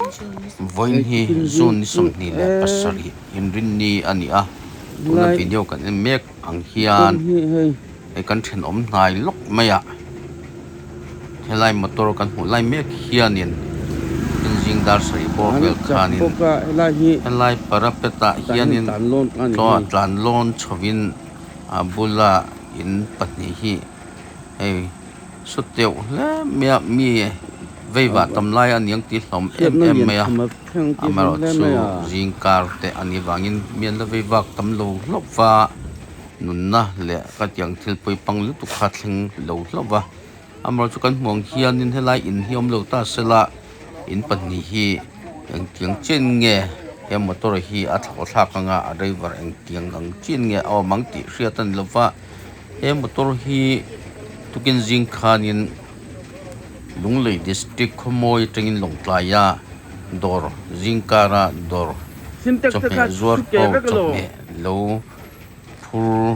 Vawiin hi June ni 27 inrinni a ni a, tuna video kan en mek ang hian hei kan thenawm hnai lawk mai ah helai motor kan hmuh lai mek hianin inzing dar sarih bawr vel khanin helai parapet ah hianin tlan lawn chhovin a bula in pahnih hi hei. Saw teuh hle mai a, mi veivah tam lai a niang tih hlawm em em mai a, amaherawh chu zing kar te a nih vangin mi an la veivak tam lo hlauh va, nunna leh ka tiang thil pawipang lutuk kha thleng lo hlauh va, amaherawh chu kan hmuh ang hianin helai in hi awm lo ta sela in pahnih hi engtiang chen nge he motor hi a thlawh thlak anga a driver engtiang ang chin nge a awm ang tih hriat a ni lo va. He motor hi tukin zing khanin Lunglei district khawmawi atangin Lawngtlai a dawr zing kara dawr chawhmeh zuar ho chawhmeh lo phur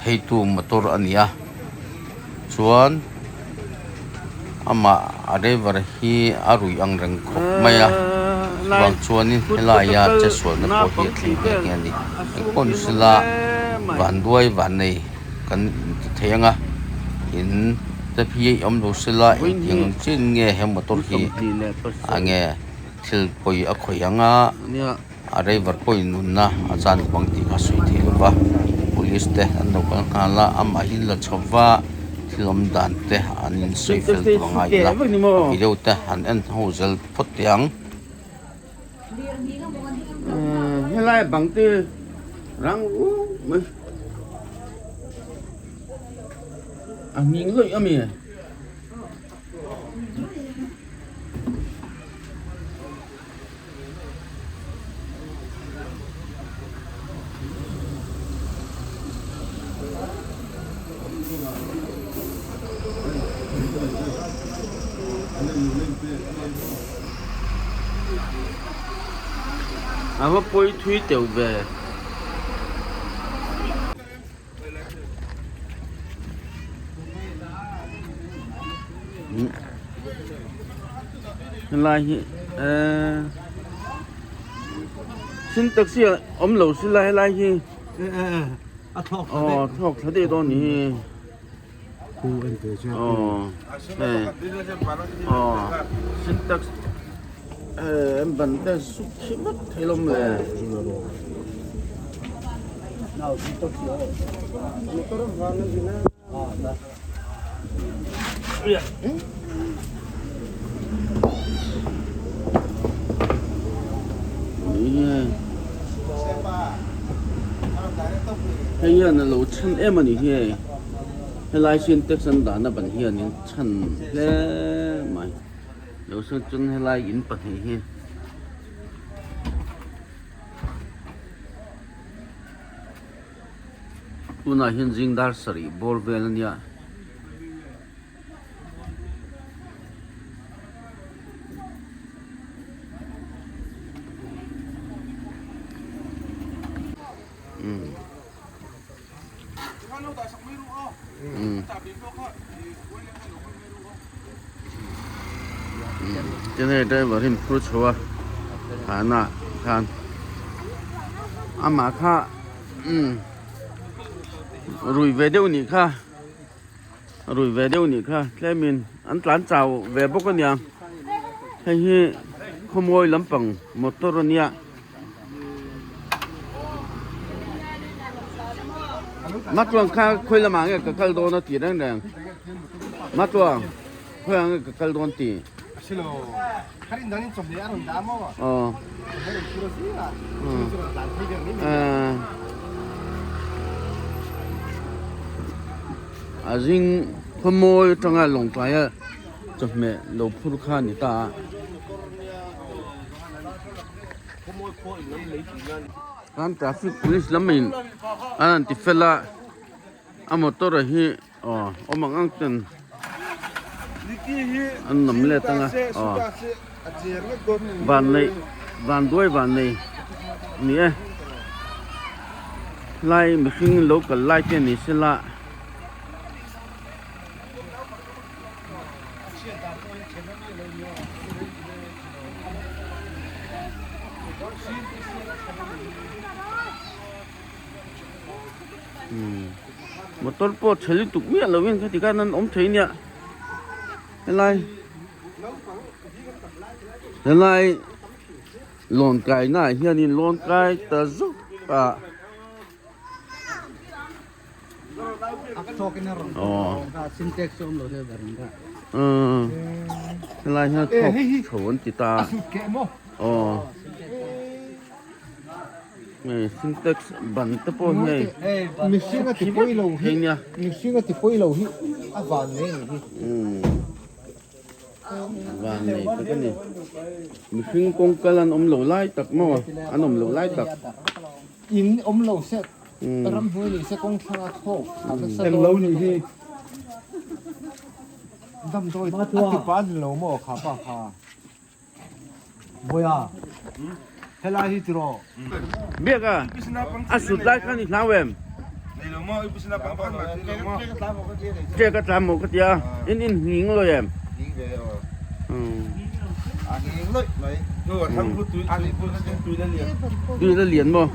pheitu motor a ni a chuan amah a driver hi a rui ang reng khawp mai a chuvang chuanin helaia chetsualna pawh hi a thleng nghe nghe a ni engpawh ni sela vanduai vannei kan inti thei ang a in te hi awm lo sela engtiang chin nge he motor hi a nge thil pawi a khawih ang a. A driver pawhin nunna a chan lo ang tih kha sawi thei lo va, police te an lo kal nghal a, amahin la chho va, thil awm dan te an in sawi fel tur a ngai ila, a video te han en ho zel phawt teh ang. Helai bang te rang rup mai a nghing lawih a mi. A va pawi thui teuh ve. Helai hi ehh sin taxi ah awm lo si lai helai hi aw thlawk thla daih dawn nih hi aw hei aw sin taxi ehh an ban te suk khi vek thei lawm le. Hei hian a lo chhan em a ni hi hei helai sintex an dahna ban hianin chhan hle mai lo sawn chuan helai in pahnih hi. Tunah hian zing dar sarih bawr vel a nia. Tin hei driver hi an phur chho a thahna ah khan amah kha umm rui ve deuh nih kha rui ve deuh nih kha tlemin an tlan chau ve bawk a nia hei hi khawmawi lampang motor a nia. Matluang kha khawi lamah nge ka kal dawn a ti reng reng Matluang khawi ah nge ka kal dawn ti aw a zing khawmawi atanga lawngtlai a chawhmeh lo phur kha a ni ta a. Kan traffic police lam in an han ti fel a a motor a hi aw awm ang ang ten an lam let ang a aw van neih van duai van nei ni e lai mihring lo kal lai te ni sela. Umm motor pawh tha lutuk miah lovin khati khan an awm thei nia helai helai lawn kaina ah hianin lawn kai ta zawk a. Aw helai hian thawk chho an ti ta aw hei sintex ban te pawh hi hei mihring a ti pawi lo hi mihring a ti pawi lo hi a van nei a ni hi van nei tak a ni mihring kawng kal an awm lo lai tak maw an awm lo lai tak. In awm lo se ramhnuai ni se kawng thlanga thawk a nasa dawn. Englo nih hi. Damdawi a ti pa ni lo maw kha pa kha. Boya helai hi tiraw. Biak a, a sut lai khan i hlau em? Ṭek a tla maw ka tia, in in nghing lawi em? Tui la lian maw?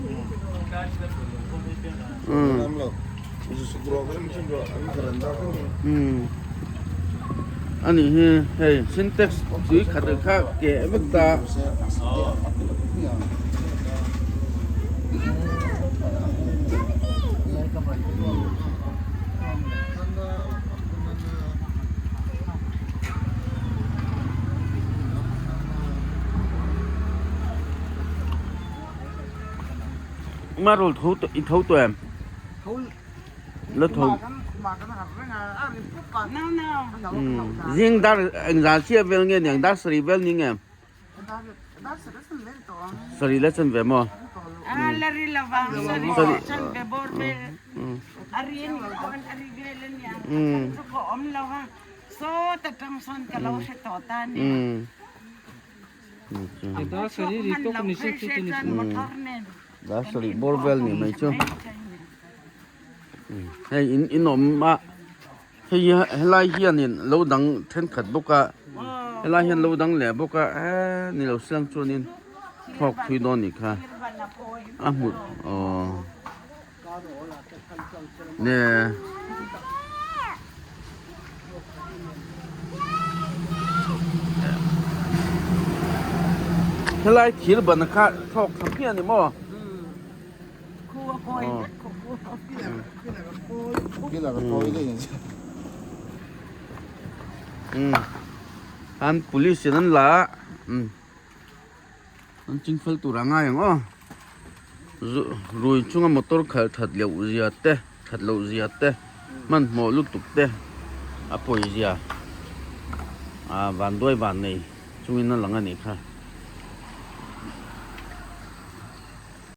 A nih hi hei sintex tui khat kha keh vek ta. Marul tho i tho tawh em? La tho. Zing dar engzah chiah vel nge niang dar sarih vel ni nge? Sarih la chan ve maw? Dar sarih bawr vel ni mai chu. Hei in in awm a. Hei helai hianin lo dang thenkhat bawk a helai hian lo dang leh bawk a eee ni lo siang chuanin thawk thui dawn nih kha a hmu aww ne helai thir ban kha thawk tha phian ni maw. An police in an la a an chingfel tur a ngai ang aw rui chunga motor khalh that loh zia te that loh zia te hmanhmawh lutuk te a pawi zia ah vanduai van nei chungin a lang a nih kha.